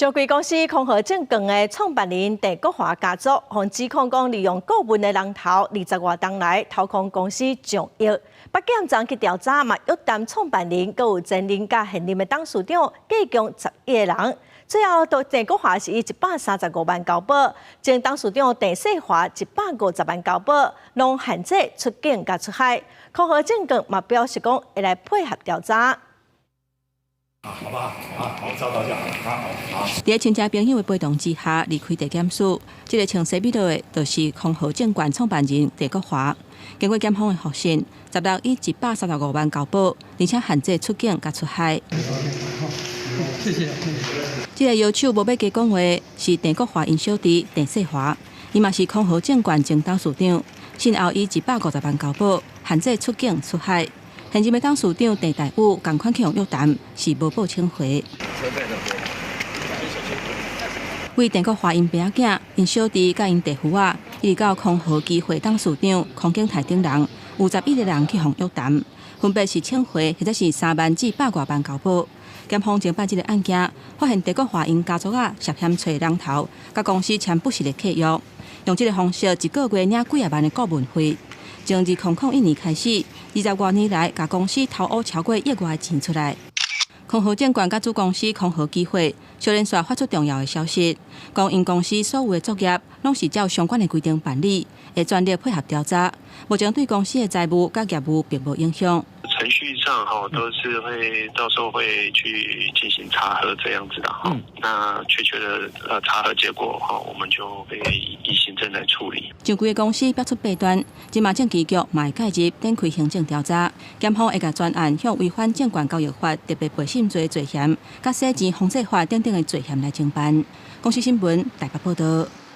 上櫃公司康和證券的創辦人鄭國華家族，予指控講利用顧問的人頭，20外冬來掏空公司上億。北檢昨去調查嘛，約談創辦人，閣有前任佮現任的董事長，計共11個人。最後，都鄭國華是以135萬交保，前董事長鄭世華150萬交保，攏限制出境佮出海。康和證券嘛表示講會來配合調查。好吧，好，好，照到就好，好，好。佇親戚朋友的陪同之下離開地檢署，這个穿西米露的，就是康和證券創辦人鄭國華。經過檢方的複訊，十六以135萬交保，而且限制出境佮出海。謝謝。這个搖手無欲加講話，是鄭國華𪜶小弟鄭世華，伊嘛是康和證券前董事長，訊後以150萬交保，限制出境出海。現任的董事長鄭大宇仝款去予約談，是無報請回。為鄭國華𪜶爸仔囝、𪜶小弟佮𪜶弟婦仔，一直到康和期貨董事長康景泰等人，有11個人去予約談，分別是請回或者是3萬至百外萬交保。檢方偵辦這个案件，發現鄭國華𪜶家族仔涉嫌揣人頭，佮公司簽不實的契約，用這个方式一個月領幾仔萬的顧問費。從2001年開始，20外年來，共公司偷烏超過億外錢出來。康和證券佮子公司康和期貨，小連續發出重要的消息，講𪜶公司所有的作業攏是照相關的規定辦理，會全力配合調查。目前對公司的財務佮業務並無影響。程序上哈都是會到時候會去進行查核這樣子的哈。那確切的查核結果哈，我們就會以行政來處理。上櫃公司表出弊端，這馬證期局嘛會介入展開行政調查，檢方會共全案向違反證券交易法特別背信罪罪嫌、佮洗錢防制法等等的罪嫌來偵辦。公視新聞台北報道。